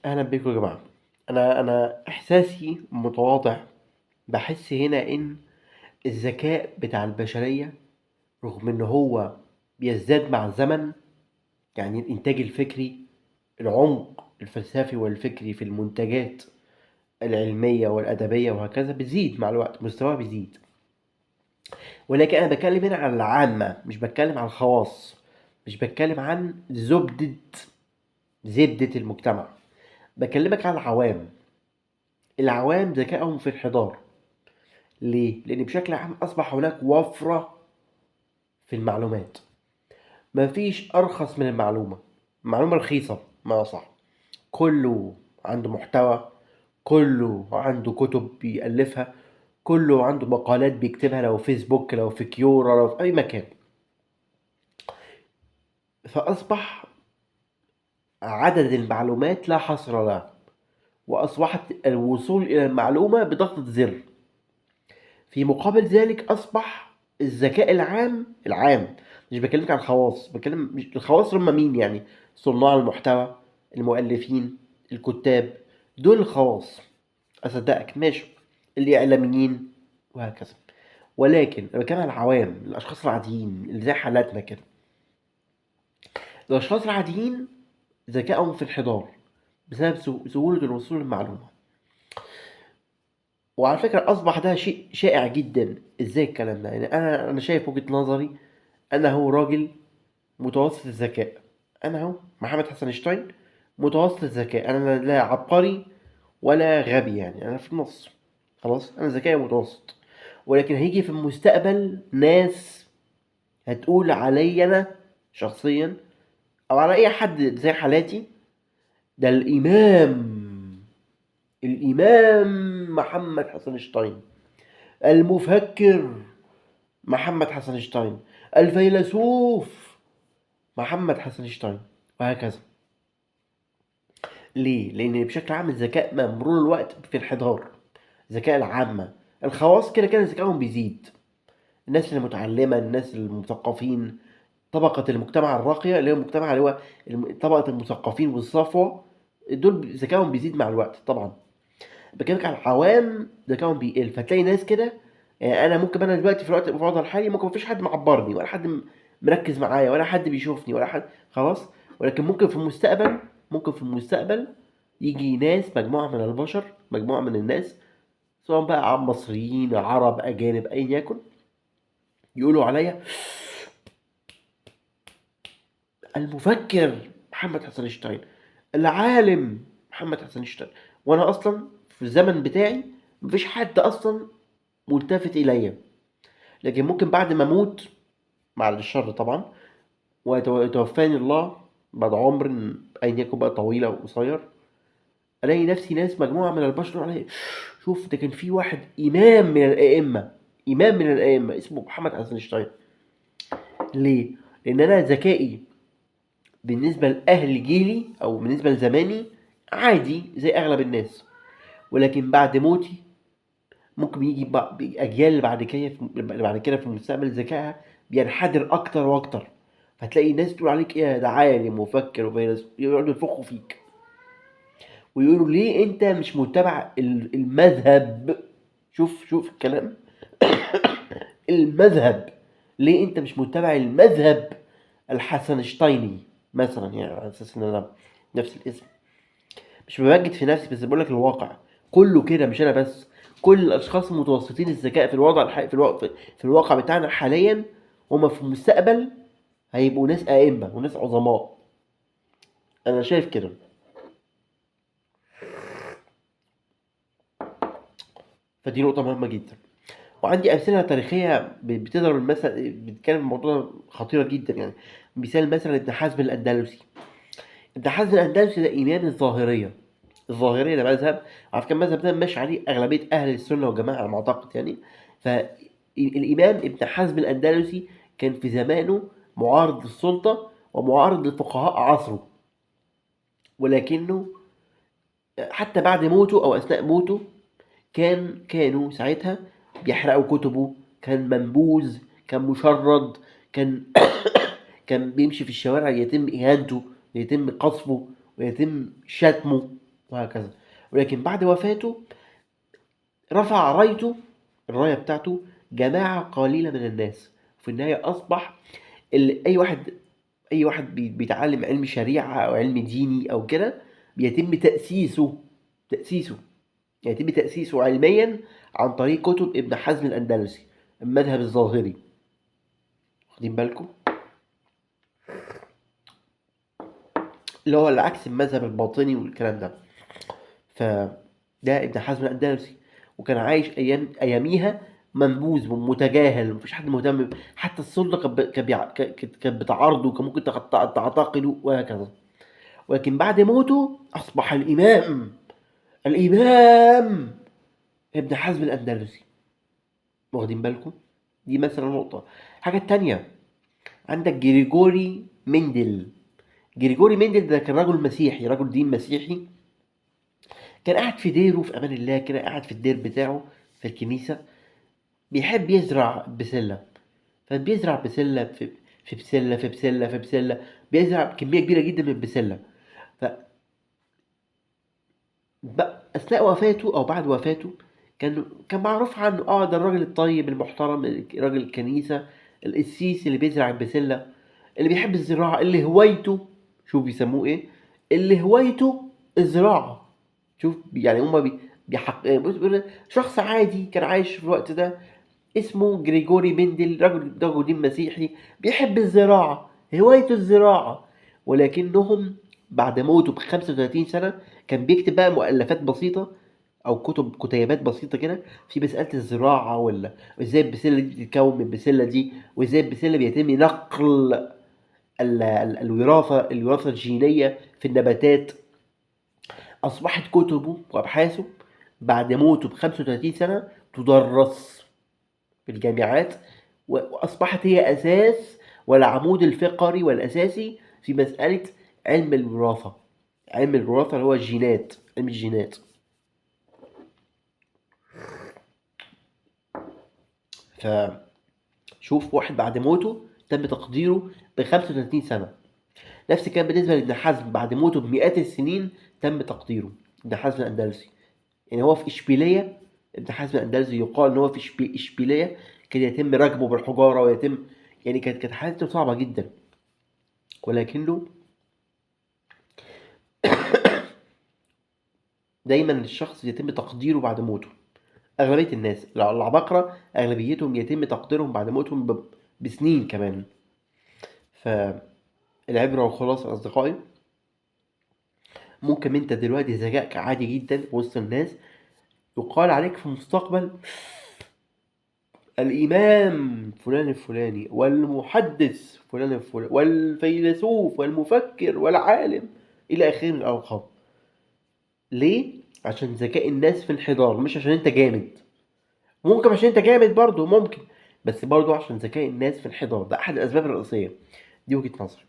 اهلا بيكم يا جماعة. انا احساسي متواضع، بحس هنا ان الذكاء بتاع البشرية رغم ان هو بيزداد مع الزمن، يعني الانتاج الفكري، العمق الفلسفي والفكري في المنتجات العلمية والادبية وهكذا بتزيد مع الوقت، مستواه بيزيد. ولكن انا بتكلم هنا على العامة، مش بتكلم على الخواص، مش بتكلم عن زبدة المجتمع، بكلمك على العوام. العوام ذكائهم في انحدار. ليه؟ لأن بشكل عام أصبح هناك وفرة في المعلومات، مفيش أرخص من المعلومة، معلومة رخيصة ما صح، كله عنده محتوى، كله عنده كتب بيألفها، كله عنده مقالات بيكتبها، لو فيسبوك، لو في كيورا، لو في أي مكان. فأصبح عدد المعلومات لا حصر لها، وأصبحت الوصول إلى المعلومة بضغطة زر. في مقابل ذلك أصبح الذكاء العام، مش بكلمك عن الخواص، بكلم الخواص هم مين يعني؟ صناع المحتوى، المؤلفين، الكتاب، دول الخواص، أصدقك ماشي، الإعلاميين وهكذا. ولكن أنا بتكلم عن العوام، الأشخاص العاديين اللي زي حالاتنا كده. الأشخاص العاديين ذكائهم في انحدار بسبب سهولة الوصول للمعلومة. وعلى فكرة أصبح ده شيء شائع جدا. إزاي الكلام ده؟ يعني أنا شايف وجهة نظري، أنا هو راجل متوسط الذكاء، أنا هو محمد حسن شتاين متوسط الذكاء، أنا لا عبقري ولا غبي، يعني أنا في النص خلاص، أنا ذكائي متوسط. ولكن هيجي في المستقبل ناس هتقول علي أنا شخصيا أو على أي حد زي حالاتي، ده الإمام محمد حسن شتاين، المفكر محمد حسن شتاين، الفيلسوف محمد حسن شتاين، وهكذا. ليه؟ لأن بشكل عام الذكاء مع مرور الوقت في انحدار، ذكاء العامة. الخواص كده كده ذكائهم بيزيد، الناس المتعلمة، الناس المثقفين، طبقة المجتمع الراقية اللي هو المجتمع اللي هو طبقة المثقفين والصفوة، دول ذكائهم بيزيد مع الوقت. طبعا بكلمك على العوام ذكائهم بيقل. فتلاقي ناس كده، يعني انا ممكن انا دلوقتي في الوقت في الوضع الحالي ممكن مفيش حد معبرني، ولا حد مركز معايا، ولا حد بيشوفني، ولا حد خلاص. ولكن ممكن في المستقبل يجي ناس، مجموعة من البشر، مجموعة من الناس، سواء بقى مصريين، عرب، أجانب، أيا يكن، يقولوا عليا المفكر محمد حسن شتاين، العالم محمد حسن شتاين، وانا اصلا في الزمن بتاعي مفيش حد اصلا ملتفت اليا. لكن ممكن بعد ما اموت، مع الشر طبعا، ويتوفاني الله بعد عمر ايا يكن بقى طويل او قصير، الاقي نفسي ناس مجموعة من البشر يقولوا عليا شوف ده كان في واحد امام من الائمة، امام من الائمة اسمه محمد حسن شتاين. ليه؟ لان انا ذكائي بالنسبة لأهل جيلي أو بالنسبة لزماني عادي زي أغلب الناس، ولكن بعد موتي ممكن يجي أجيال اللي بعد كده في المستقبل ذكائها بينحدر أكتر وأكتر. فتلاقي ناس تقول عليك إيه ده عالم ومفكر وفيلسوف، يقعدوا ينفخوا فيك ويقولوا ليه أنت مش متبع المذهب. شوف الكلام المذهب، ليه أنت مش متبع المذهب الحسنشتايني مثلا، يعني على اساس ان انا نفس الاسم، مش بمجد في نفسي، بس بقول لك الواقع كله كده، مش انا بس، كل الاشخاص المتوسطين الذكاء في الوضع الحقيقي، في الواقع بتاعنا حاليا، هما في المستقبل هيبقوا ناس ائمة وناس عظماء. انا شايف كده. فدي نقطة مهمة جدا. وعندي امثلة تاريخية بتضرب المثل، بتتكلم في الموضوع خطيرة جدا. يعني مثال مثلا ابن حزم الاندلسي. ابن حزم الاندلسي ده امام الظاهرية. الظاهرية ده مذهب، على فكرة المذهب ده ماشي عليه اغلبية اهل السنة والجماعة على ما اعتقد يعني. فالامام ابن حزم الاندلسي كان في زمانه معارض للسلطة ومعارض لفقهاء عصره، ولكنه حتى بعد موته او اثناء موته كانوا ساعتها بيحرقوا كتبه، كان منبوذ، كان مشرد، كان بيمشي في الشوارع يتم إهانته ويتم قصفه ويتم شتمه. وهكذا. ولكن بعد وفاته رفع رايته، الراية بتاعته، جماعة قليلة من الناس. في النهاية أصبح أي واحد بيتعلم علم شريعة أو علم ديني أو كده بيتم تأسيسه، يتم تأسيسه علميا عن طريق كتب ابن حزم الأندلسي، المذهب الظاهري. واخدين بالكم؟ اللي هو العكس المذهب الباطني والكلام ده. فده ابن حزم الأندلسي، وكان عايش أياميها منبوذ ومتجاهل، مفيش حد مهتم، حتى السلطة كانت بتعارضه، وكان ممكن تعتقله وهكذا. ولكن بعد موته أصبح الإمام ابن حزم الأندلسي. واخدين بالكم؟ دي مثلا نقطة. الحاجة التانية عندك جريجوري مندل. جريجوري مندل ده كان رجل مسيحي، رجل دين مسيحي، كان قاعد في ديره في أمان الله كده، قاعد في الدير بتاعه في الكنيسة، بيحب يزرع بسلة، فبيزرع بسلة في بسلة في بسلة في بسلة، بيزرع كمية كبيرة جدا من البسلة. أثناء وفاته أو بعد وفاته كان معروف عنه، ده الراجل الطيب المحترم، راجل الكنيسة، القسيس اللي بيزرع البسلة، اللي بيحب الزراعة، اللي هوايته، شوف بيسموه إيه، اللي هوايته الزراعة. شوف يعني هما بيحق، شخص عادي كان عايش في الوقت ده اسمه جريجوري مندل، رجل دين مسيحي بيحب الزراعة، هوايته الزراعة. ولكنهم بعد موته ب35 سنة كان بيكتب بقى مؤلفات بسيطة أو كتيبات بسيطة كده في مسألة الزراعة، ولا إزاي البسلة دي بتتكون من البسلة دي، وإزاي البسلة بيتم نقل الوراثة الجينية في النباتات. أصبحت كتبه وأبحاثه بعد موته ب35 سنة تدرس في الجامعات، وأصبحت هي أساس والعمود الفقري والأساسي في مسألة علم الوراثة. علم الوراثة اللي هو الجينات، علم الجينات. فشوف واحد بعد موته تم تقديره ب35 سنة. نفس الكلام بالنسبة لابن حزم، بعد موته بمئات السنين تم تقديره. ابن حزم الأندلسي، يعني هو في إشبيلية، ابن حزم الأندلسي يقال إن هو في إشبيلية كان يتم رجمه بالحجارة، ويتم يعني كانت حالته صعبة جدا، ولكنه دايما الشخص يتم تقديره بعد موته. أغلبية الناس العباقرة أغلبيتهم يتم تقديرهم بعد موتهم بسنين كمان. فالعبرة وخلاص أصدقائي، ممكن أنت دلوقتي ذكائك عادي جدا وسط الناس، يقال عليك في المستقبل الإمام فلان الفلاني، والمحدث فلان الفلاني، والفيلسوف والمفكر والعالم إلى آخره من الألقاب. ليه؟ عشان ذكاء الناس في انحدار، مش عشان انت جامد. ممكن عشان انت جامد برضو ممكن، بس برضو عشان ذكاء الناس في انحدار. ده احد الاسباب الرئيسية. دي وجهة نظري.